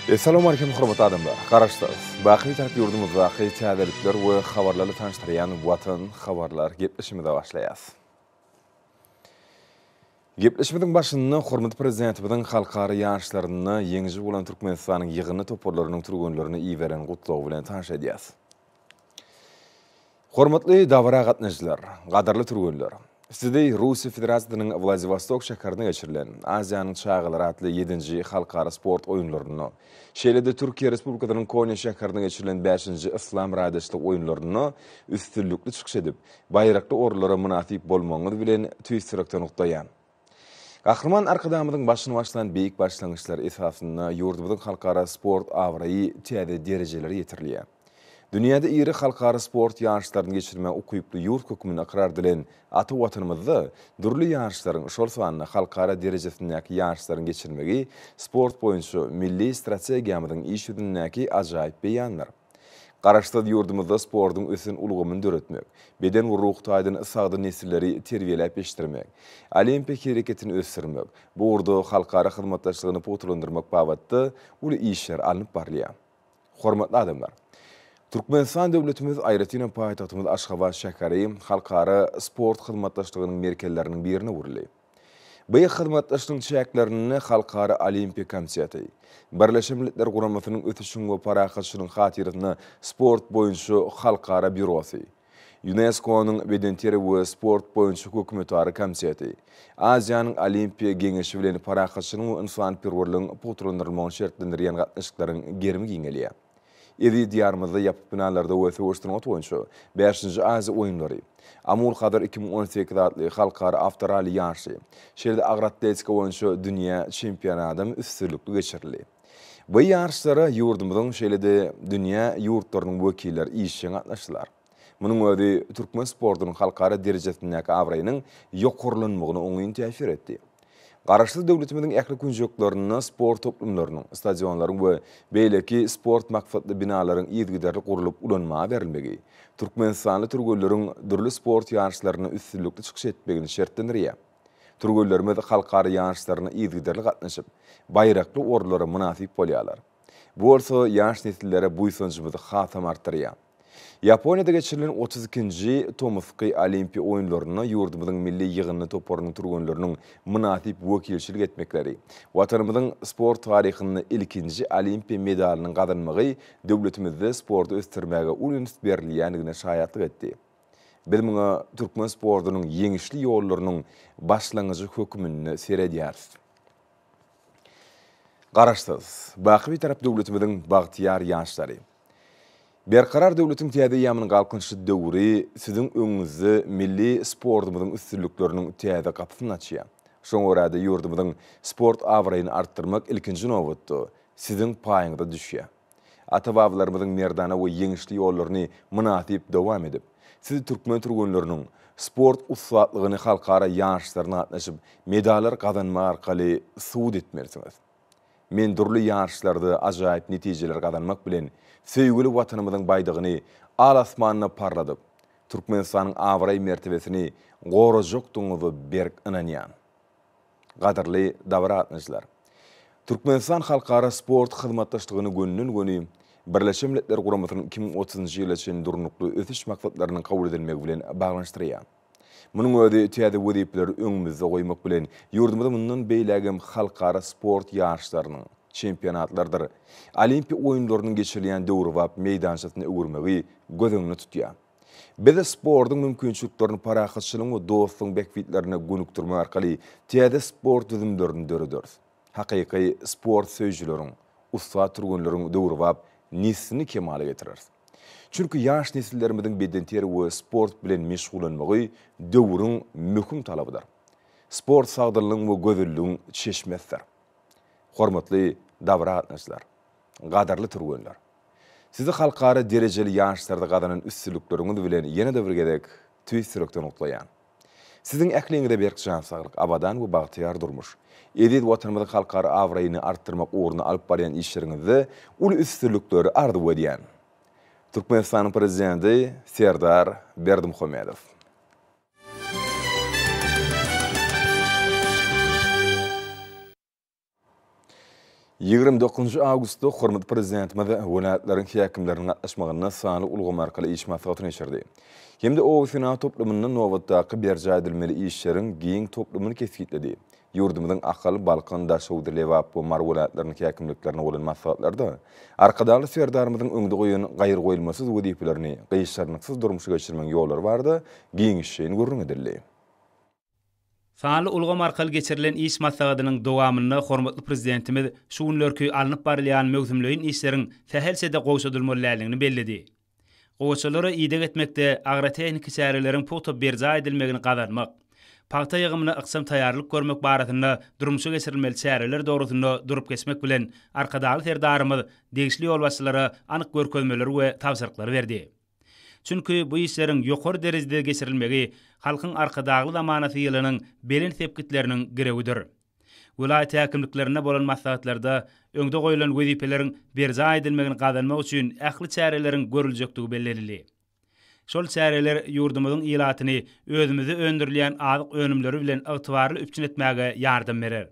Essalamu Aleýkum hormatly adamlar! Garaşsyz, baky Bitarap ýurdumyzdaky täzelikler we habarlarly tanyşdyrýan Watan habarlar gepleşigimize başlaýas. Gepleşigimiziň başynda hormatly Prezidentimiziň halkara ýaryşlarynda ýeňiji bolan Türkmenistanyň ýygyndy toparlarynyň türgenlerine iberen gutlagy bilen tanyş edýäs. Hormatly dabara gatnaşyjylar, gadyrly türgenler! Sizi Russiýa Federasiýasynyň Wladiwostok şäherinde geçirilen Aziýanyň çagalary atly ýedinji halkara sport oýunlarynda, şeýle-de Türkiýe Respublikasynyň Konýa şäherinde geçirilen bäşinji Yslam raýdaşlyk oýunlarynda üstünlikli çykyş edip, baýrakly orunlara mynasyp bolmagyňyz bilen tüýs ýürekden gutlaýan. Gahryman Arkadagymyzyň başyny başlan beýik başlangyçlary esasynda ýurdumyzyň halkara sport abraýy täze derejelere ýetirilýär. Dünýäde iri halkara sport ýaryşlaryny geçirmäge ukyply ýurt hökmünde ykrar edilen ata Watanymyzda dürli ýaryşlaryň, şol sanda halkara derejesindäki ýaryşlaryň geçirilmegi sport boýunça milli strategiýamyzyň iş ýüzündäki ajaýyp beýanydyr. Garaşsyz ýurdumyzda sportuň ösen ulgamyny döretmek, beden we ruhy taýdan sagdyn nesilleri terbiýeläp ýetişdirmek, olimpiýa hereketini ösdürmek, bu ugurda halkara hyzmatdaşlygyny pugtalandyrmak babatda uly işler alnyp barylýar. Hormatly adamlar! Türkmenistan döwletimiz, aýratynam paýtagtymyz Aşgabat şäheri halkara sport hyzmatdaşlygynyň merkezleriniň birine öwrüldi. Bu hyzmatdaşlygyň çäklerinde Halkara Olimpiýa komiteti, Birleşen Milletler Guramasynyň Ösüşiň we parahatçylygyň hatyrasyna sport boýunça halkara býurosy, Ýunesko-nyň Bedenterbiýe we sport boýunça hökümetara komiteti, Aziýanyň Olimpiýa Geňeşi bilen parahatçylygyň we ynsanperwerligiň pugtalandyrylmagyny şertlendirýän gatnaşyklaryň gerimi giňelýär. Eziz Diýarymyzda ýapyk binalarda we söweş sungaty boýunça bäşinji Aziýa oýunlary, Amul-Hazar 2018 atly halkara awtoralli ýaryşy, şeýle-de agyr atletika boýunça dünýä çempionadam üstünlikli geçirildi. Bu ýaryşlara ýurdumyzyň, şeýle-de dünýä ýurtlarynyň wekilleri işjeň gatnaşdylar. Munuň özi türkmen sportunyň halkara derejesindäki abraýynyň ýokarlanmagyna oňyn täsir etdi. Garaşsyz döwletimiziň ähli künjeklerinde sport toplumlarynyň, stadionlaryň we beýleki sport maksatly binalaryň yzygiderli gurlup ulanmaga berilmegi türkmenistanly türgenleriň dürli sport ýaryşlarynda üstünlikli çykyş etmegini şertlendirýär. Türgenlerimiz halkara ýaryşlaryna yzygiderli gatnaşyp, baýrakly orunlara mynasyp bolýarlar. Bu bolsa ýaş nesillere buýsanjymyzy hasam artdyrýar. Ýaponiýada geçirilen 32-nji tomusky Olimpiýa oýunlarynda ýurdumyzyň milli ýygyndy toparynyň türgenleriniň mynasyp wekilçilik etmekleri, Watanymyzyň sport taryhynda ilkinji Olimpiýa medalynyň gazanmagy döwletimizde sporty ösdürmäge uly üns berilýändigine şaýatlyk etdi. Biz muňa türkmen sportunyň ýeňişli ýollarynyň başlangyjy hökmünde seredýäris. Garaşsyz, baky Bitarap döwletimiziň bagtyýar ýaşlary! Berkarar döwletiň täze eýýamynyň Galkynyşy döwri siziň öňüňizde milli sportumyzyň üstünlikleriniň täze gapysyny açýar. Şoňa görä-de, ýurdumyzyň sport abraýyny artdyrmak ilkinji nobatda, siziň paýyňyza düşýär. Ata-babalarymyzyň merdana we ýeňişli ýollaryny mynasyp dowam edip, siz türkmen türgenleriniň sport ussatlygyny halkara ýaryşlaryna gatnaşyp, medallar gazanmak arkaly subut etmelisiňiz. Men dürli ýaryşlarda ajaýyp netijeler gazanmak bilen, söýgüli Watanymyzyň baýdagyny al-asmanda parladyp, Türkmenistanyň abraý-mertebesini gorajakdygyňyza berk ynanýan. Gadyrly dabara gatnaşyjylar! Türkmenistan halkara sport hyzmatdaşlygyny gönden-göni Birleşen Milletler Guramasynyň 2030-njy ýyla çenli Durnukly ösüş maksatlarynyň kabul edilmegi bilen baglanyşdyrýar. Munuň özi täze wezipeleri öňümizde goýmak bilen, ýurdumyzy mundan beýlägem halkara sport ýaryşlarynyň, çempionatlardyr Olimpiýa oýunlarynyň geçirilýän döwrebap meýdançasyna öwürmegi göz öňünde tutýar. Biz sportuň mümkinçiliklerini parahatçylygyň we dostlugyň bähbitlerine gönükdirmek arkaly täze sport düzümlerini dörederis. Hakyky sport söýüjileriň, ussat türgenleriň döwrebap neslini kemala getireris. Çünki ýaş nesillerimiziň bedenterbiýe we sport bilen meşgullanmagy döwrüň möhüm talabydyr. Sport sagdynlygyň we gözelligiň çeşmesidir. Hormatly dabara gatnaşyjylar! Gadyrly türgenler! Sizi halkara derejeli ýaryşlarda gazanan üstünlikleriňiz bilen ýene-de bir gezek tüýs ýürekden gutlaýan. Siziň ähliňize berk jan saglyk, abadan we bagtyýar durmuş, eziz Watanymyzyň halkara abraýyny artdyrmak ugrunda alyp barýan işleriňizde uly üstünlikleri arzuw edýän. Türkmenistanyň Prezidenti Serdar Berdimuhamedow. 29 awgustda hormatly Prezidentimiz welaýatlaryň häkimleriniň gatnaşmagynda sanly ulgam arkaly iş maslahatyny geçirdi hem-de oba-senagat toplumynda nobatdaky berjaý edilmeli işleriň giň toplumyny kesgitledi. Ýurdumyzyň Ahal, Balkan, Daşoguz, Lebap we Mary welaýatlarynyň häkimliklerinde bolan maslahatlarda Arkadagly Serdarymyzyň öňde goýan gaýragoýulmasyz wezipelerini gyşarnyksyz durmuşa geçirmegiň ýollary barada giňişleýin gürrüň edildi. Sanly ulgam arkaly geçirilen iş maslahatynyň dowamynda hormatly Prezidentimiz şu günlerki alnyp barylýan möwsümleýin işleriň sähelçe-de gowşadylmaly däldigini belledi. Gowaçalara ideg etmekde agrotehniki çäreleriň pugta berjaý edilmegini gazanmak, pagta ýygymyna ykjam taýýarlyk görmek barasynda durmuşa geçirilmeli çäreler dogrusynda durup geçmek bilen, Arkadagly Serdarymyz degişli ýolbaşçylara anyk görkezmeleri we tabşyryklary berdi. Çünki bu işleriň ýokary derejede geçirilmegi Halkyň Arkadagly zamanasy ýylynyň belent sepgitleriniň girewidir. Welaýat häkimliklerinde bolan maslahatlarda öňde goýlan wezipeleriň berjaý edilmegini gazanmak üçin ähli çäreleriň görüljekdigi bellenildi. Şol çäreler ýurdumyzyň ilatyny özümizde öndürilýän azyk önümleri bilen ygtybarly üpjün etmäge ýardam berer.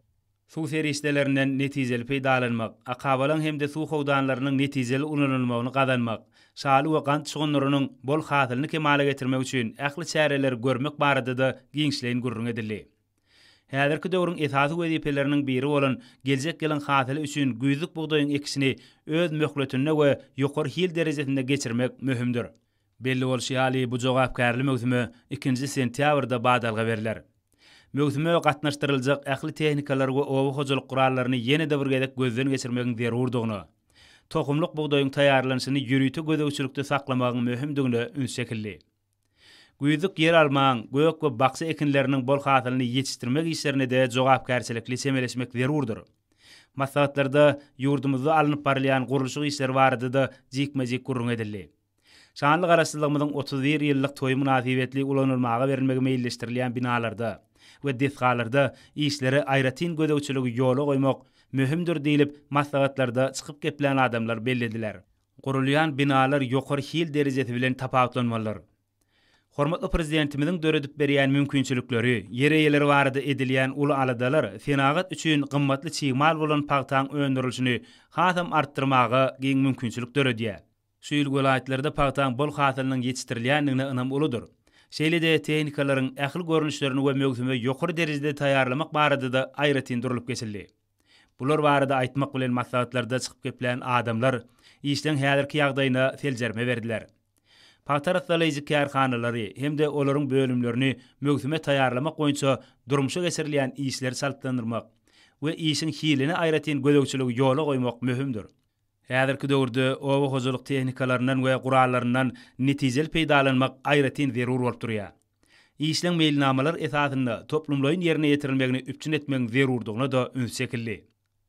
Suw serişdelerinden netijeli peýdalanmak, akabalaň hem-de suw howdanlarynyň netijeli ulanylmagyny gazanmak, şaly we gant şugundyrynyň bol hasylyny kemala getirmek üçin ähli çäreleri görmek barada-da giňişleýin gürrüň edildi. Häzirki döwrüň esasy wezipeleriniň biri bolan geljek ýylyň hasyly üçin güýzlük bugdaýyň ekişini öz möhletinde we ýokary hil derejesinde geçirmek möhümdir. Belli bolşy ýaly, bu jogapkärli möwsüme ikinji sentýabrda badalga berler. Möwsüme gatnaşdyryljak ähli tehnikalary we oba hojalyk gurallaryny ýene-de bir gezek gözden geçirmegiň zerurdygyna, tohumlyk bugdaýyň taýýarlanyşyny ýörite gözegçilikde saklamagyň möhümdigine üns çekildi. Güýzlük ýeralmaň, gök we bakja ekinleriniň bol hasylyny ýetişdirmek işlerine-de jogapkärçilikli çemeleşmek zerurdyr. Maslahatlarda ýurdumyzda alnyp barylýan gurluşyk işleri barada-da jikme-jik gürrüň edildi. Şanly Garaşsyzlygymyzyň 31 ýyllyk toýy mynasybetli ulanylmaga berilmegi meýilleşdirilýän binalarda we desgalarda işlere aýratyn gözegçiligi ýola goýmak möhümdir diýlip, maslahatlarda çykyp geplän adamlar bellediler. Gurulýan binalar ýokary hil derejesi bilen tapawutlanmalydyr. Hormatly Prezidentimiziň döredip berýän mümkinçilikleri, ýer eýeleri barada edilýän uly aladalar senagat üçin gymmatly çig mal bolan pagtaň öndürilişini hasam artdyrmaga giň mümkinçilik döredýär. Şu ýyl welaýatlarda pagtaň bol hasylynyň ýetişdirilýändigine ynam uludyr. Şeýle-de tehnikalaryň ähli görnüşlerini we möwsüme ýokary derejede taýýarlamak barada-da aýratyn durlup geçildi. Bular barada aýtmak bilen maslahatlarda çykyp geplän adamlar işleň häzirki ýagdaýyna seljerme berdiler. Pagta arassalaýjy kärhanalary hem-de olaryň bölümlerini möwsüme taýýarlamak boýunça durmuşa geçirilýän işleri çaltlandyrmak we işiň hiline aýratyn gözegçiligi ýola goýmak möhümdir. Häzirki döwürde oba hojalyk tehnikalaryndan we gurallaryndan netijeli peýdalanmak aýratyn zerur bolup durýar. Işleň meýilnamalar esasynda toplumlaýyn ýerine ýetirilmegini üpjün etmegiň zerurdygyna-da üns çekildi.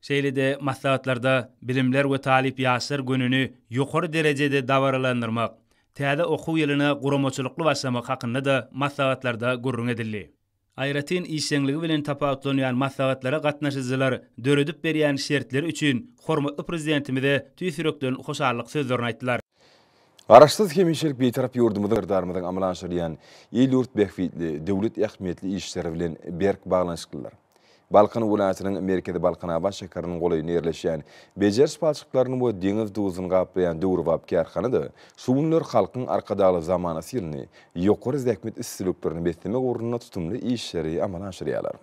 Şeýle-de maslahatlarda Bilimler we talyp ýaşlar gününi ýokary derejede dabaralandyrmak, täze okuw ýylyna guramaçylykly başlamak hakynda-da maslahatlarda gürrüň edildi. Aýratyn işjeňligi bilen tapawutlanýan maslahatlara gatnaşyjylar döredip berýän şertleri üçin hormatly Prezidentimize tüýs ýürekden hoşallyk sözlerini aýtdylar. Garaşsyz, hemişelik Bitarap ýurdumyzda Serdarymyzyň amala aşyrýan il-ýurt bähbitli, döwlet ähmiýetli işleri bilen berk baglanyşyklydyr. Balkan welaýatynyň merkezi Balkanabat şäheriniň golaýynda ýerleşýän bejeriş palçyklaryny we deňiz duzuny gaplaýan döwrebap kärhanada şu günler Halkyň Arkadagly zamanasy ýylyny ýokary zähmet üstünliklerine beslemek ugrunda tutumly işleri amala aşyrýarlar.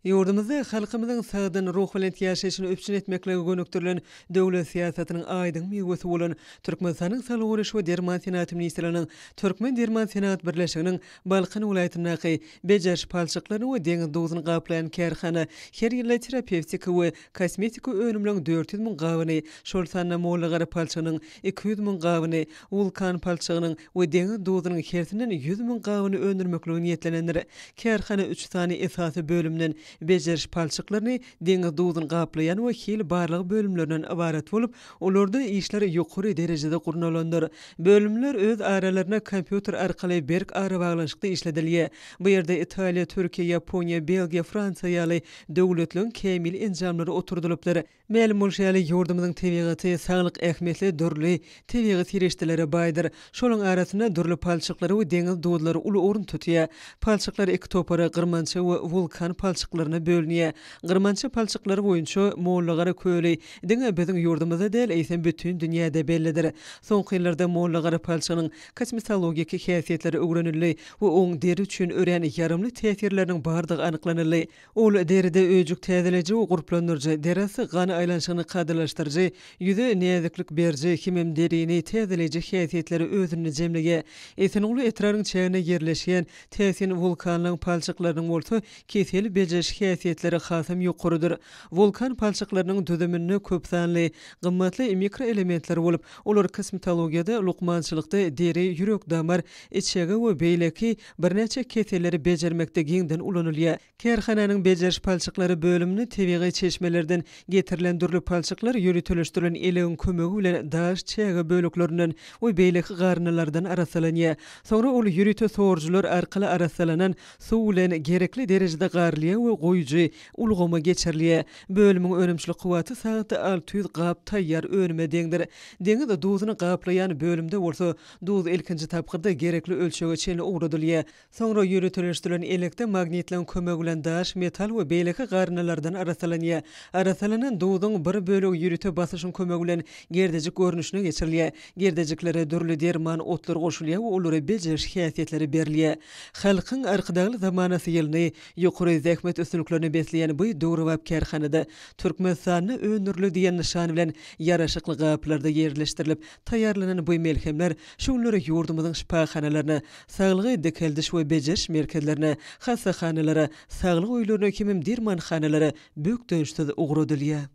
Ýurdumyzda halkymyzyň sagdyn, ruhubelent ýaşaýşyny üpjün etmeklige gönükdirilen döwlet syýasatynyň aýdyň miwesi bolan Türkmenistanyň Saglygy goraýyş we derman senagaty ministrliginiň Türkmen derman senagat birleşiginiň Balkan welaýatyndaky bejeriş palçyklaryny we deňiz duzuny gaplaýan kärhana her ýylda terapewtiki we kosmetiki önümleriň 400 müň gabyny, şol sanda mollagara palçygynyň 200 müň gabyny, wulkan palçygynyň we deňiz duzunyň hersinden 100 müň gabyny öndürmeklige niýetlenendir. Kärhana üç sany esasy bölümden, bejeriş palçyklaryny, deňiz duzuny gaplaýan we hil barlagy bölümlerinden ybarat bolup, olarda işler ýokary derejede gurnalandyr. Bölümler öz aralarynda kompýuter arkaly berk arabaglanyşykda işledilýär. Bu ýerde Italiýa, Türkiýe, Ýaponiýa, Belgiýa, Fransiýa ýaly döwletleriň kämil enjamlary oturdylypdyr. Mälim bolşy ýaly, ýurdumyzyň tebigaty saglyk ähmiýetli dürli tebigy serişdelere baýdyr. Şolaryň arasynda dürli palçyklary we deňiz duzlary uly orun tutýar. Palçyklar iki topara, gyrmança we wulkan palçyklaryna. palçyklaryna bölünýär. Gyrmança palçyklary boýunça Mollagara köli diňe biziň ýurdumyzda däl, eýsem bütin dünýäde bellidir. Soňky ýyllarda Mollagara palçygynyň kosmetologik häsiýetleri öwrenildi we oň deri üçin örän ýaramly täsirleriniň bardygy anyklanyldy. Ol deride öýjük täzeleýji we gurplandyryjy, derasty gan aýlanyşygyny kadalaşdyryjy, ýüze näziklik beriji hemem derini täzeleýji häsiýetleri özünde jemleýär. Esenguly etrabynyň çäginde ýerleşýän täsin wulkanlaryň palçyklarynyň bolsa kesel bejeriş häsiýetleri hasam ýokarydyr. Wulkan palçyklarynyň düzüminde köp sanly gymmatly mikroelementler bolup, olar kosmetologiýada, lukmançylykda deri, ýürek-damar, içege we beýleki birnäçe keselleri bejermekde giňden ulanylýar. Kärhananyň bejeriş palçyklary bölüminde tebigy çeşmelerden getirilen dürli palçyklar ýöriteleşdirilen elegiň kömegi bilen daş, çäge böleklerinden we beýleki garyndylardan arassalanýar. Soňra ol ýörite sorujylar arkaly arassalanan suw bilen gerekli derejede garylýar we goýujy ulgama geçirilýär. Bölümiň önümçilik kuwwaty sagatda 600 gap taýýar önüme deňdir. Deňiz duzuny gaplaýan bölümde bolsa duz ilkinji tapgyrda gerekli ölçege çenli ugradylýar. Soňra ýöriteleşdirilen elekde magnitleň kömegi bilen daş, metal we beýleki garyndylardan arassalanýar. Arassalanan duzuň bir bölegi ýörite basyşyň kömegi bilen gerdejik görnüşine geçirilýär. Gerdejiklere dürli derman otlar goşulýar we olara bejeriş häsiýetleri berilýär. Halkyň Arkadagly zamanasy ýylyny ýokary zähmet üstünliklerine besleýän bu döwrebap kärhanada Türkmenistanda öndürildi diýen nyşan bilen ýaraşykly gaplarda ýerleşdirilip taýýarlanan bu melhemler şu günler ýurdumyzyň şypahanalaryna, saglygy dikeldiş we bejeriş merkezlerine, hassahanalara, saglyk öýlerine hemem dermanhanalara bökdençsiz ugradylýar.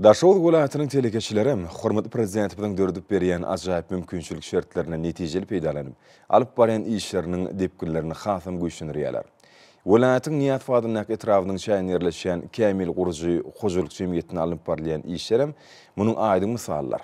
Daşoguz welaýatynyň telekeçileri hormatly Prezidentimiziň döredip berýän ajaýyp mümkinçilik şertlerinden netijeli peýdalanyp, alyp barýan işleriniň depginlerini hasam güýçlendirýärler. Welaýatyň Nyýazow adyndaky etrabynyň çäginde ýerleşýän Kämil gurujy hojalyk jemgyýetinde alnyp barylýan işlerem munuň aýdyň mysalydyr.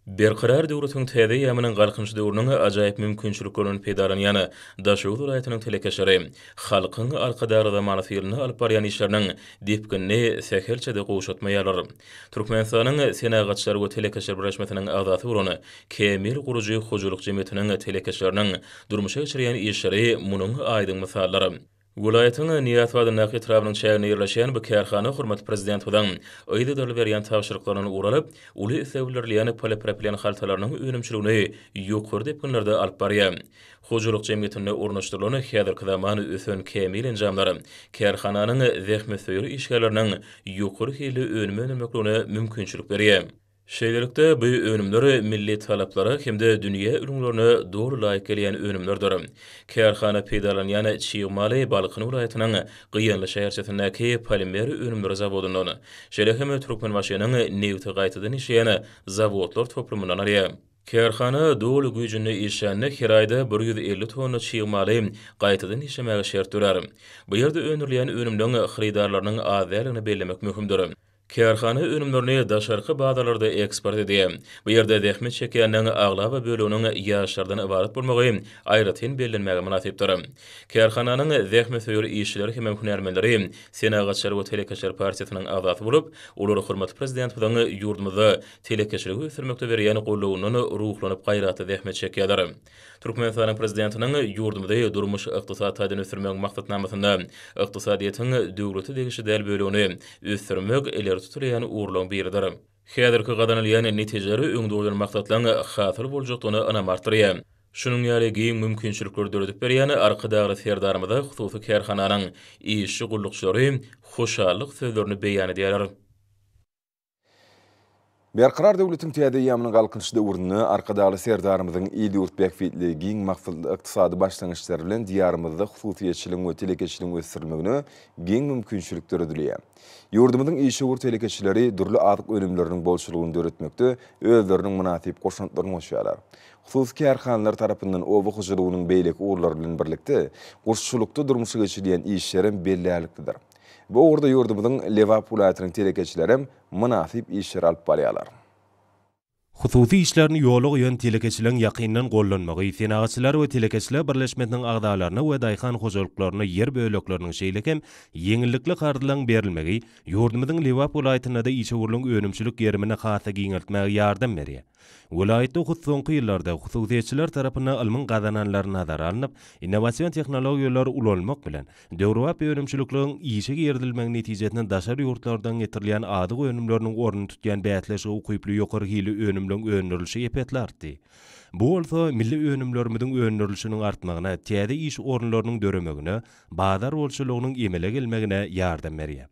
Berkarar döwletiň täze eýýamynyň Galkynyş döwrüniň ajaýyp mümkinçiliklerinden peýdalanýan Daşoguz welaýatynyň telekeçileri Halkyň Arkadagly zamanasy ýylynda alyp barýan işleriniň depginini sähelçe-de gowşatmaýarlar. Türkmenistanyň Senagatçylar we telekeçiler birleşmesiniň agzasy bolan Kämil gurujy hojalyk jemgyýetiniň telekeçileriniň durmuşa geçirýän işleri munuň aýdyň mysalydyr. Welaýatyň Nyýazow adyndaky etrabynyň çäginde ýerleşýän bu kärhana hormatly Prezidentimiziň yzygiderli berýän tabşyryklaryndan ugur alyp, uly isleg bildirilýän polipropilen haltalarynyň önümçiligini ýokary depginlerde alyp barýar. Hojalyk jemgyýetinde ornaşdyrylan häzirki zaman ösen kämil enjamlar kärhananyň zähmetsöýer işgärleriniň ýokary hilli önüm öndürmekligine mümkinçilik berýär. Şeýlelikde, bu önümler milli talaplara hem-de dünýä ülňülerine doly laýyk gelýän önümlerdir. Kärhana peýdalanýan çig maly Balkan welaýatynyň Gyýanly şäherçesindäki polimer önümleri zawodyndan, şeýle hem Türkmenbaşynyň nebiti gaýtadan işleýän zawodlar toplumyndan alýar. Kärhana doly güýjünde işlände her aýda 150 tonna çig maly gaýtadan işlemäge şert dörär. Bu ýerde öndürilýän önümleň hyrydarlarynyň az däldigini bellemek möhümdir. Kärhana önümlerini daşarky bazarlarda eksport edýär. Bu ýerde zähmet çekýänleriň aglaba böleginiň ýaşlardan ybarat bolmagy aýratyn bellenmäge mynasypdyr. Kärhananyň zähmetsöýer işçileri hemem hünärmenleri Senagatçylar we telekeçiler partiýasynyň agzasy bolup, olar hormatly Prezidentimiziň ýurdumyzda telekeçiligi ösdürmekde berýän goldawyndan ruhlanyp gaýratly zähmet çekýärler. Türkmenistanyň Prezidentiniň ýurdumyzy durmuş-ykdysady taýdan ösdürmegiň maksatnamasynda ykdysadyýetiň döwlete degişli däl bölegini ösdürmek ileri tutulýan ugurlaryň biridir. Häzirki gazanylýan netijeler öňde goýlan maksatlaryň hasyl boljakdygyna ynam artdyrýar. Şunuň ýaly giň mümkinçilikleri döredip berýän Arkadagly Serdarymyza hususy kärhananyň işçi-gullukçylary hoşallyk sözlerini beýan edýärler. Berkarar döwletiň täze eýýamynyň Galkynyş döwründe Arkadagly Serdarymyzyň il-ýurt bähbitli, giň maksatly ykdysady başlangyçlary bilen Diýarymyzda hususyýetçiligiň we telekeçiligiň ösdürilmegine giň mümkinçilik döredilýär. Ýurdumyzyň işewür telekeçileri dürli azyk önümleriniň bolçulygyny döretmekde özleriniň mynasyp goşantlaryny goşýarlar. Hususy kärhanalar tarapyndan oba hojalygynyň beýleki ugurlary bilen birlikde, guşçulykda durmuşa geçirilýän işlerem bellärliklidir. Bu ugurda ýurdumyzyň Lebap welaýatynyň telekeçilerem mynasyp işleri alyp barýarlar. Hususy işlerini ýola goýan telekeçileriň ýakyndan gollanmagy, Senagatçylar we telekeçiler birleşmesiniň agzalaryna we daýhan hojalyklaryna ýer bölekleriniň şeýle hem ýeňillikli karzlaryň berilmegi ýurdumyzyň Lebap welaýatynda-da işewürligiň önümçilik gerimini has-da giňeltmäge ýardam berýär. Welaýatda hut soňky ýyllarda hususyýetçiler tarapyndan ylmyň gazananlary nazara alnyp, innowasion tehnologiýalary ulanmak bilen, döwrebap önümçilikleriň işe girizilmegi netijesinde daşary ýurtlardan getirilýän azyk önümleriniň ornuny tutýan bäsleşige ukyply ýokary hilli önümleriň öndürilişi ep-esli artdy. Bu bolsa milli önümlerimiziň öndürilişiniň artmagyna, täze iş orunlarynyň döremegine, bazar bolçulygynyň emele gelmegine ýardam berýär.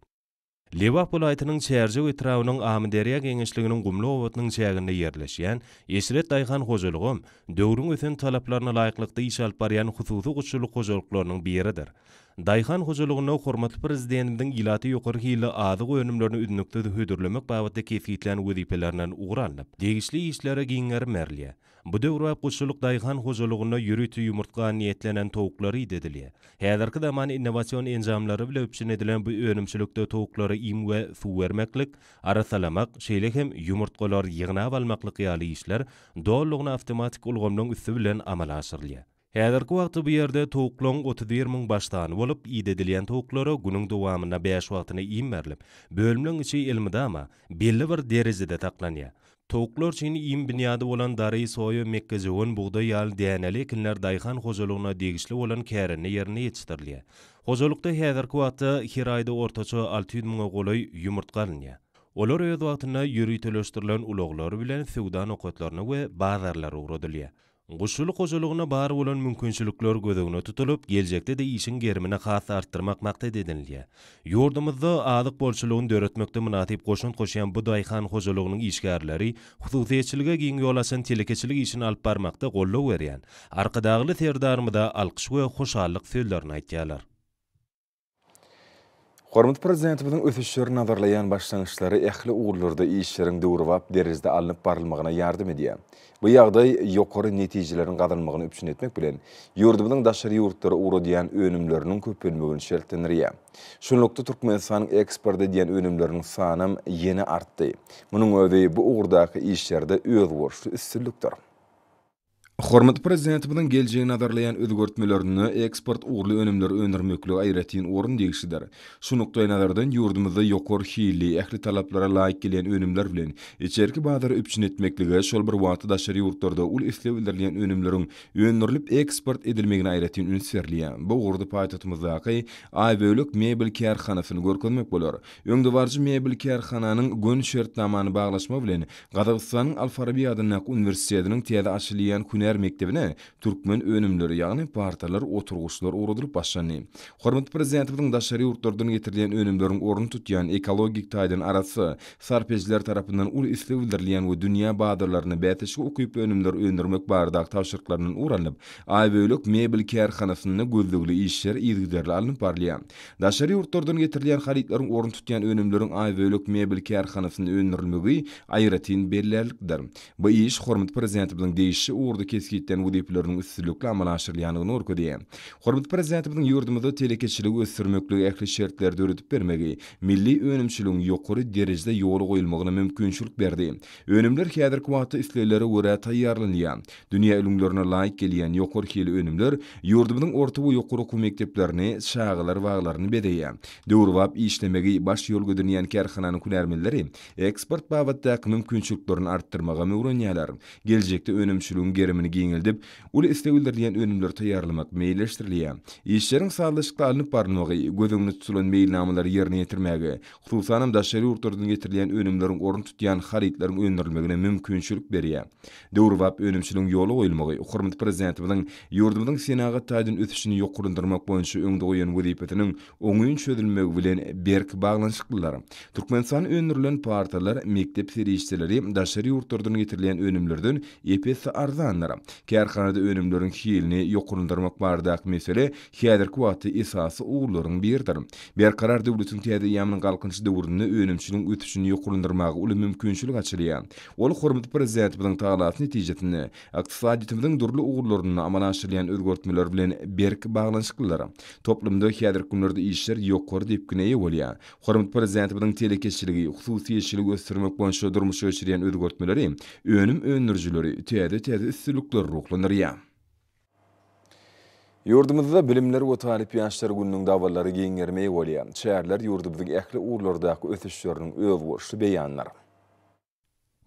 Lebap welaýatynyň Çärjew etrabynyň Amyderýa geňeşliginiň Gumly obasynyň çäginde ýerleşýän Eşret daýhan hojalygam döwrüň ösen talaplaryna laýyklykda iş alyp barýan hususy guşçulyk hojalyklarynyň biridir. Daýhan hojalygynda hormatly Prezidentimiziň ilata ýokary hilli azyk önümlerini üznüksiz hödürlemek babatda kesgitlän wezipelerinden ugur alnyp, degişli işlere giň gerim berilýär. Bu döwrebap guşçulyk daýhan hojalygynda ýörite ýumurtga niýetlenen towuklar idedilýär. Häzirki zaman innowasion enjamlary bile üpjün edilen bu önümçilikde towuklara iým we suw bermeklik, arassalamak, şeýle hem ýumurtgalary ýygnap almaklyk ýaly işler dolulygyna awtomatik ulgamlaryň üsti bilen amala aşyrylýar. Häzirki wagtda bu ýerde towuklaryň 31 müň baş sany bolup, idedilýän towuklara günüň dowamynda bäş wagtyna iým berlip, bölümleň içi elmydama belli bir derejede saklanýar. Towuklar üçin iým binýady bolan dary, soýa, mekgejöwen, bugdaý ýaly däneli ekinler daýhan hojalygyna degişli bolan kärende ýerinde ýetişdirilýär. Hojalykda häzirki wagtda her aýda ortaça 600 müňe golaý ýumurtga alynýar. Olar öz wagtynda ýöriteleşdirilen ulaglar bilen söwda nokatlaryna we bazarlara ugradylýar. Guşçulyk hojalygynda bar bolan mümkinçilikler göz öňünde tutulyp, geljekde-de işiň gerimini has-da artdyrmak maksat edinilýär. Ýurdumyzda azyk bolçulygyny döretmekde mynasyp goşant goşýan bu daýhan hojalygynyň işgärleri hususyýetçilige giň ýol açan telekeçilik işini alyp barmakda goldaw berýän Arkadagly Serdarymyza alkyş we hoşallyk sözlerini aýtýarlar. Hormatly Prezidentimiziň ösüşleri nazarlaýan başlangyçlary ähli ugurlarda işleriň döwrebap derejede alnyp barylmagyna ýardam edýär. Bu ýagdaý ýokary netijeleriň gazanylmagyny üpjün etmek bilen, ýurdumyzyň daşary ýurtlara ugradýan önümleriniň köpelmegini şertlendirýär. Şunlukda, Türkmenistanyň eksport edýän önümleriniň sanam ýene artdy. Munuň özi bu ugurdaky işlerde özboluşly üstünlikdir. Hormatly Prezidentimiziň geljegi nazarlaýan özgertmelerinde eksport ugurly önümleri öndürmeklige aýratyn orun degişlidir. Şu nukdaýnazardan, ýurdumyzda ýokary hilli, ähli talaplara laýyk gelýän önümler bilen içerki bazary üpjün etmeklige, şol bir wagtda daşary ýurtlarda uly isleg bildirilýän önümleriň öndürilip eksport edilmegine aýratyn üns berilýär. Bu ugurda paýtagtymyzdaky Aýbölek mebel kärhanasyny görkezmek bolar. Öňdebaryjy mebel kärhananyň göni şertnamany baglaşmagy bilen Gazagystanyň Al-Farabi adyndaky uniwersitetiniň täze açylýan hünär mekdebine türkmen önümleri, ýagny partalar, oturgyçlar ugradylyp başlandy. Hormatly Prezidentimiziň daşary ýurtlardan getirilýän önümleriň ornuny tutýan, ekologik taýdan arassa, sarp edijiler tarapyndan uly isleg bildirilýän we dünýä bazarlarynda bäsleşige ukyply önümleri öndürmek baradaky tabşyryklaryndan ugur alnyp, Aýbölek mebel kärhanasynda gözlegli işler yzygiderli alnyp barylýar. Daşary ýurtlardan getirilýän harytlaryň ornuny tutýan önümleriň Aýbölek mebel kärhanasynda öndürilmegi aýratyn bellärlikdir. Bu iş hormatly Prezidentimiziň degişli ugurda kesgitlän wezipeleriniň üstünlikli amala aşyrylýandygyny görkezýär. Hormatly Prezidentimiziň ýurdumyzda telekeçiligi ösdürmeklige ähli şertleri döredip bermegi milli önümçiligiň ýokary derejede ýola goýulmagyna mümkinçilik berdi. Önümler häzirki wagtda isleglere görä taýýarlanylýar. Dünýä ülňülerine laýyk gelýän ýokary hilli önümler ýurdumyzyň orta we ýokary okuw mekdeplerini, çagalar baglaryny bezeýär. Döwrebap işlemegi baş ýol edinýän kärhananyň hünärmenleri eksport babatdaky mümkinçiliklerini artdyrmagam öwrenýärler. Geljekde önümçiligiň gerimini giňeldip, uly isleg bildirilýän önümleri taýýarlamak meýilleşdirilýär. Işleriň sazlaşykly alnyp barylmagy, göz öňünde tutulan meýilnamalary ýerine ýetirmäge, hususanam daşary ýurtlardan getirilýän önümleriň orun tutýan harytlaryň öndürilmegine mümkinçilik berýär. Döwrebap önümçiligiň ýola goýulmagy, hormatly Prezidentimiziň ýurdumyzyň senagat taýdan ösüşini ýokarlandyrmak boýunça öňde goýan wezipesiniň oňyn çözülmegi bilen berk baglanyşyklydyr. Türkmenistanda öndürilen partalar, mekdep serişdeleri daşary ýurtlardan getirilýän önümlerden ep-esli arzandyr. Kärhanada önümleriň hilini ýokarlandyrmak baradaky mesele häzirki wagtda esasy ugurlaryň biridir. Berkarar döwletiň täze eýýamynyň Galkynyş döwründe önümçiligiň ösüşini ýokarlandyrmaga uly mümkinçilik açylýar. Ol hormatly Prezidentimiziň tagallasy netijesinde ykdysadyýetimiziň dürli ugurlarynda amala aşyrylýan özgertmeler bilen berk baglanyşyklydyr. Toplumda häzirki günlerde işler ýokary depgine eýe bolýar. Hormatly Prezidentimiziň telekeçiligi, hususyýetçiligi ösdürmek boýunça durmuşa geçirýän özgertmeleri önüm öndürijileri täze-täze üstünliklere ruhlandyrýar. Ýurdumyzda Bilimler we talyp ýaşlar gününiň dabaralary giň gerime eýe bolýar. Çäreler ýurdumyzyň ähli ugurlardaky ösüşleriniň özboluşly beýanydyr.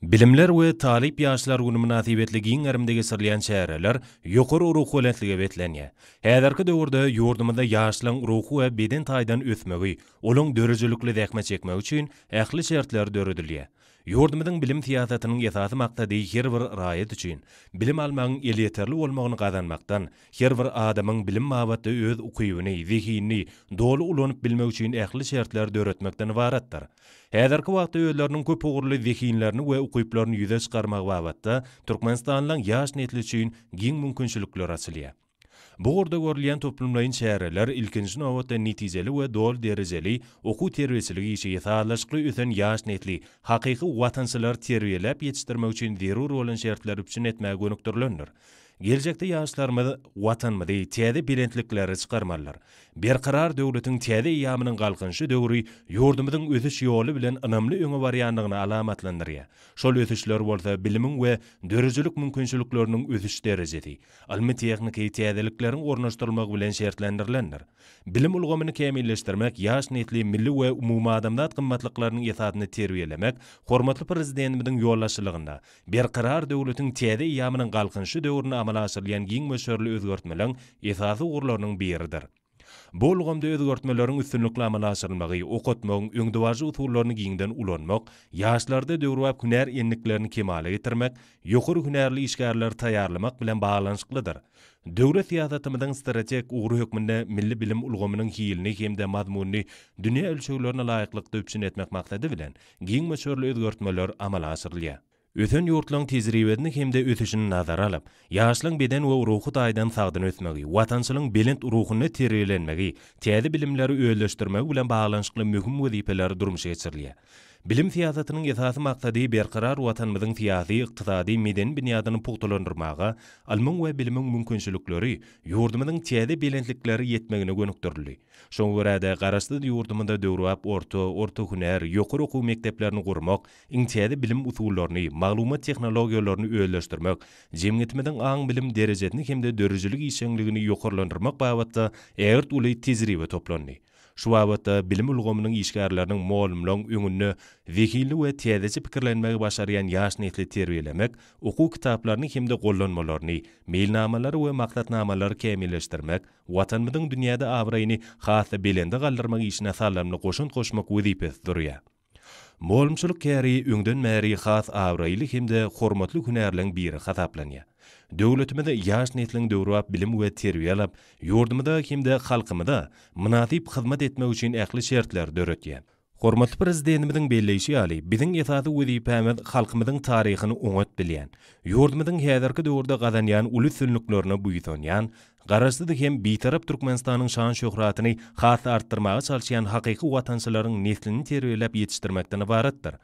Bilimler we talyp ýaşlar güni mynasybetli giň gerimde geçirilýän çäreler ýokary ruhubelentlige beslenýär. Häzirki döwürde ýurdumyzda ýaşlaryň ruhy we beden taýdan ösmegi, olaň döredijilikli zähmet çekmegi üçin ähli şertler döredilýär. Ýurdumyzyň bilim syýasatynyň esasy maksady her bir raýat üçin bilim almagyň elýeterli bolmagyny gazanmakdan, her bir adamyň bilim babatda öz ukybyny, zehinini doly ulanyp bilmegi üçin ähli şertleri döretmekden ybaratdyr. Häzirki wagtda özleriniň köp ugurly zehinlerini we ukyplaryny ýüze çykarmak babatda türkmenistanlylaryň ýaş nesli üçin giň mümkinçilikler açylýar. Bu ugurda görülýän toplumlaýyn çäreler, ilkinji nobatda, netijeli we doly derejeli okuw-terbiýeçilik işi, sazlaşykly ösen ýaş nesli, hakyky watançylary terbiýeläp ýetişdirmek üçin zerur bolan şertleri üpjün etmäge gönükdirilendir. Geljekde ýaşlarymyz Watanymyzy täze belentliklere çykarmalydyr. Berkarar döwletiň täze eýýamynyň Galkynyşy döwri ýurdumyzyň ösüş ýoly bilen ynamly öňe barýandygyny alamatlandyrýar. Şol ösüşler bolsa bilimiň we döredijilik mümkinçilikleriniň ösüş derejesi, ylmy-tehniki täzelikleriň ornaşdyrylmagy bilen şertlendirilendir. Bilim ulgamyny kämilleşdirmek, ýaş nesli milli we umumadamzat gymmatlyklarynyň esasynda terbiýelemek hormatly Prezidentimiziň ýolbaşçylygynda Berkarar döwletiň täze eýýamynyň Galkynyşy döwründe amala aşyrylýan giň möçberli özgertmeleň esasy ugurlarynyň biridir. Bu ulgamda özgertmeleriň üstünlikli amala aşyrylmagy, okatmagyň öňdebaryjy usullaryny giňden ulanmak, ýaşlarda döwrebap hünär endiklerini kemala getirmek, ýokary hünärli işgärleri taýýarlamak bilen baglanyşyklydyr. Döwlet syýasatymyzyň strategik ugry hökmünde milli bilim ulgamynyň hilini hem-de mazmunyny dünýä ölçeglerine laýyklykda üpjün etmek maksady bilen, giň möçberli özgertmeler amala aşyrylýar. Ösen ýurtlaryň tejribesini hem-de ösüşini nazara alyp, ýaşlaryň beden we ruhy taýdan sagdyn ösmegi, watançylygyň belent ruhunda terbiýelenmegi, täze bilimleri özleşdirmegi bilen baglanyşykly möhüm wezipeler durmuşa geçirilýär. Bilim syýasatynyň esasy maksady berkarar Watanymyzyň syýasy, ykdysady, medeni binýadyny pugtalandyrmaga, ylmyň we bilimiň mümkinçilikleri ýurdumyzyň täze belentliklere ýetmegine gönükdirildi. Şoňa görä-de, Garaşsyz ýurdumyzda döwrebap orta, orta hünär, ýokary okuw mekdeplerini gurmak, iň täze bilim usullaryny, maglumat tehnologiýalaryny özleşdirmek, jemgyýetimiziň aň-bilim derejesini hem-de döredijilik işjeňligini ýokarlandyrmak babatda ägirt uly tejribe toplandy. Şu babatda bilim ulgamynyň işgärleriniň, mugallymlaryň öňünde zehinli we täzeçe pikirlenmegi başarýan ýaş nesli terbiýelemek, okuw kitaplaryny hem-de gollanmalaryny, meýilnamalary we maksatnamalary kämilleşdirmek, Watanymyzyň dünýäde abraýyny has-da belende galdyrmak işine saldamly goşant goşmak wezipesi durýar. Mugallymçylyk käri öňden bäri has abraýly hem-de hormatly hünärleň biri hasaplanýar. Döwletimiz ýaş nesliň döwrebap bilim we terbiýe alyp, ýurdumyza hem-de halkymyza mynasyp hyzmat etmegi üçin ähli şertleri döredýär. Hormatly Prezidentimiziň belleýşi ýaly, biziň esasy wezipämiz halkymyzyň taryhyny oňat bilýän, ýurdumyzyň häzirki döwürde gazanýan uly üstünliklerine buýsanýan, Garaşsyz hem Bitarap Türkmenistanyň şan-şöhratyny has-da artdyrmaga çalyşýan hakyky watançylaryň neslini terbiýeläp ýetişdirmekden ybaratdyr.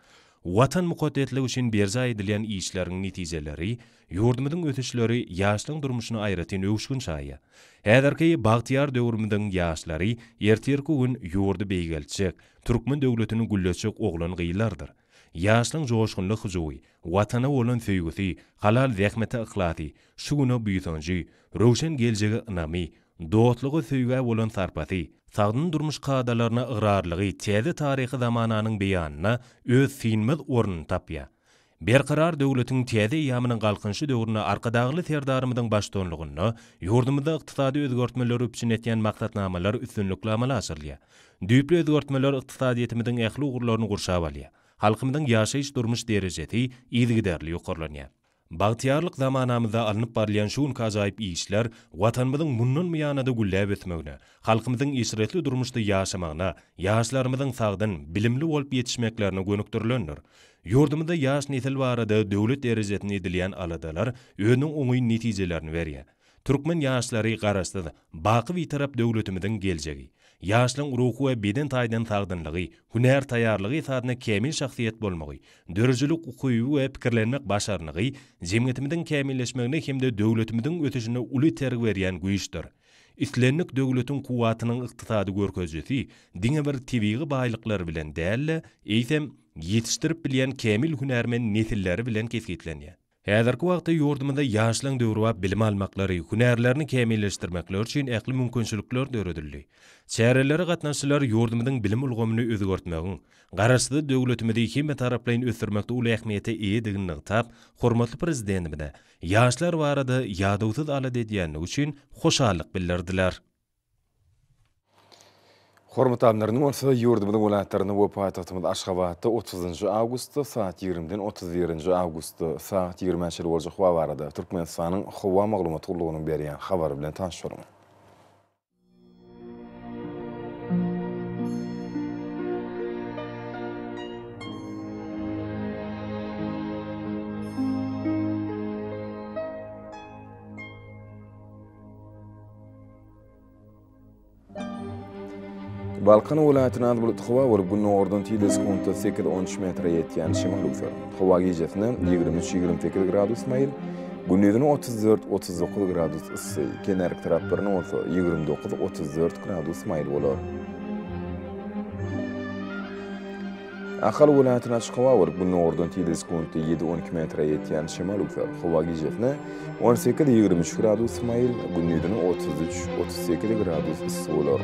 Watan mukaddesligi üçin berjaý edilýän işleriň netijeleri, ýurdumyzyň ösüşleri ýaşlaryň durmuşyna aýratyn öwüşgin çaýýar. Häzirki bagtyýar döwrümiziň ýaşlary ertirki gün ýurdy beýgeltjek, türkmen döwletini gülletjek oglan-gyzlardyr. Ýaşlaryň joşgunly hyjuwy, Watana bolan söýgüsi, halal zähmete yhlasy, şu güne buýsanjy, röwşen geljege ynamy, dostluga-söýgä bolan sarpasy, sagdyn durmuş kadalaryna ygrarlygy täze taryhy zamananyň beýanynda öz synmaz ornuny tapýar. Berkarar döwletiň täze eýýamynyň Galkynyşy döwründe Arkadagly Serdarymyzyň baştutanlygynda ýurdumyzda ykdysady özgertmeleri üpjün etýän maksatnamalar üstünlikli amala aşyrylýar. Düýpli özgertmeler ykdysadyýetimiziň ähli ugurlaryny gurşap alýar. Halkymyzyň ýaşaýyş-durmuş derejesi yzygiderli ýokarlanýar. Bagtyýarlyk zamanamyzda alnyp barylýan şu günki ajaýyp işler Watanymyzyň mundan buýana-da gülläp ösmegine, halkymyzyň eşretli durmuşda ýaşamagyna, ýaşlarymyzyň sagdyn, bilimli bolup ýetişmeklerine gönükdirilendir. Ýurdumyzda ýaş nesil barada döwlet derejesinde edilýän aladalar özüniň oňyn netijelerini berýär. Türkmen ýaşlary Garaşsyz, baky Bitarap döwletimiziň geljegi. Ýaşlaryň ruhy we beden taýdan sagdynlygy, hünär taýýarlygy esasynda kämil şahsyýet bolmagy, döredijilik ukyby we pikirlenmek başarnygy jemgyýetimiziň kämilleşmegine hem-de döwletimiziň ösüşine uly itergi berýän güýçdür. Islendik döwletiň kuwwatynyň ykdysady görkezijisi diňe bir tebigy baýlyklary bilen däl-de, eýsem, ýetişdirip bilýän kämil hünärmen nesilleri bilen kesgitlenýär. Häzirki wagtda ýurdumyzda ýaşlaryň döwrebap bilim almaklary, hünärlerini kämilleşdirmekleri üçin ähli mümkinçilikler döredildi. Çärelere gatnaşyjylar ýurdumyzyň bilim ulgamyny özgertmegiň, Garaşsyz döwletimizi hemmetaraplaýyn ösdürmekde uly ähmiýete eýedigini nygtap, hormatly Prezidentimize ýaşlar barada ýadawsyz alada edýändigi üçin hoşallyk bildirdiler. Hormatly alymlar, indi bolsa ýurdumyzyň welaýatlarynda we paýtagtymyz Aşgabatda otuzynjy awgustda saat ýigrimiden 31-nji awgustda saat ýigrimä çenli boljak howa barada Türkmenistanyň Howa maglumat gullugynyň berýän habary bilen tanyş boluň. Balkan welaýatynda az bulutly howa bolup, gündogardan tizligi sekuntda sekiz-on üç metre ýetýän şemal öwser. Howa gijesine 23-28 gradus maýyl, gündizine 34-39 gradus yssy, kenarki taraplarynda bolsa 29-34 gradus maýyl bolar. Ahal welaýatynda açyk howa bolup, gündogardan tizligi sekuntda ýedi-on iki metre ýetýän şemal öwser. Howa gijesine 18-23 gradus maýyl, gündizine 33-38 gradus yssy bolar.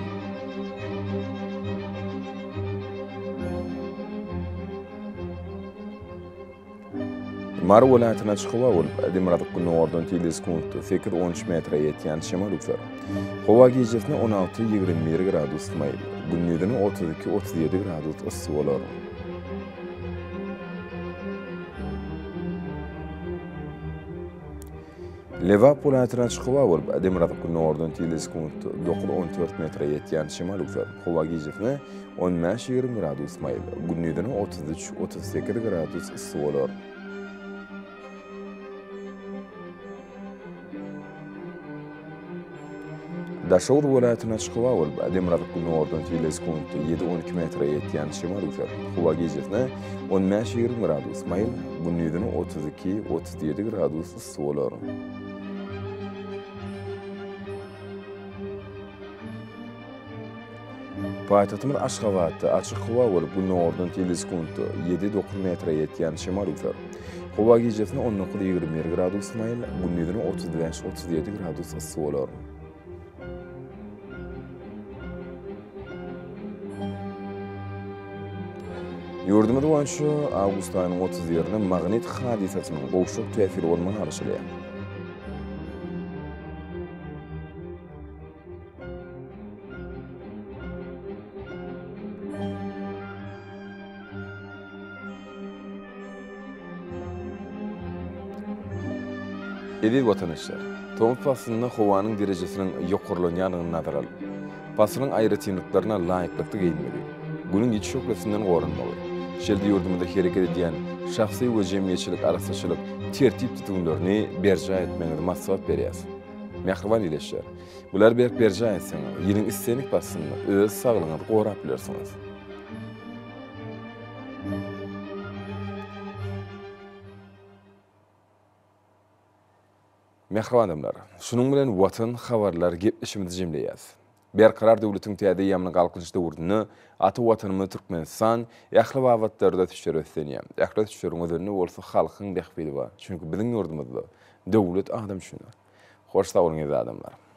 Mary welaýatynda açyk howa bolup, demirgazyk-gündogardan tizligi sekuntda sekiz-on üç metre ýetýän şemal öwser. Howa gijesine 16-21 gradus maýyl, gündizine 32-37 gradus yssy bolar. Lebap welaýatynda açyk howa bolup, demirgazyk-gündogardan tizligi sekuntda 9-14 metre ýetýän şemal öwser. Howa gijesine 15-20 gradus maýyl, gündizine 33-38 gradus yssy bolar. Daşoguz welaýatynda açyk howa bolup, demirgazyk-gündogardan tizligi sekuntda ýedi-on iki metre ýetýän şemal öwser. Howa gijesine 15-20 gradus maýyl, gündizine 32-37 gradus yssy bolar. Paýtagtymyz Aşgabatda açyk howa bolup, gündogardan tizligi sekuntda ýedi-dokuz metre ýetýän şemal öwser. Howa gijesine 19-21 gradus maýyl, gündizine 35-37 gradus yssy bolar. Ýurdumyz boýunça awgust aýynyň 31-ine magnit hadysasynyň gowşak täsiri bolmagyna garaşylýar. Eziz watandaşlar! Tomus paslynda howanyň derejesiniň ýokarlanýandygyny nazara alyp, paslyň aýratynlyklaryna laýyklykda geýinmegi, Günüň ýiti şöhlesinden goranmagy, şeýle-de ýurdumyzda hereket edýän şahsy we jemgyýetçilik arassaçylyk tertip-düzgünlerini berjaý etmegiňizi maslahat berýäris. Mähriban ildeşler! Bulary berk berjaý etseňiz, ýylyň islendik paslynda öz saglygyňyzy gorap bilersiňiz. Mähriban adamlar, şunuň bilen Watan habarlar gepleşigimizi jemleýäs. Berkarar döwletiň täze eýýamynyň Galkynyş döwründe ata Watanymyz Türkmenistan ähli babatlarda ösüşlere beslenýär. Ähli ösüşleriň özeninde bolsa halkyň bähbidi bar. Çünki biziň ýurdumyzda döwlet adam üçindir. Hoş sag boluň eziz adamlar!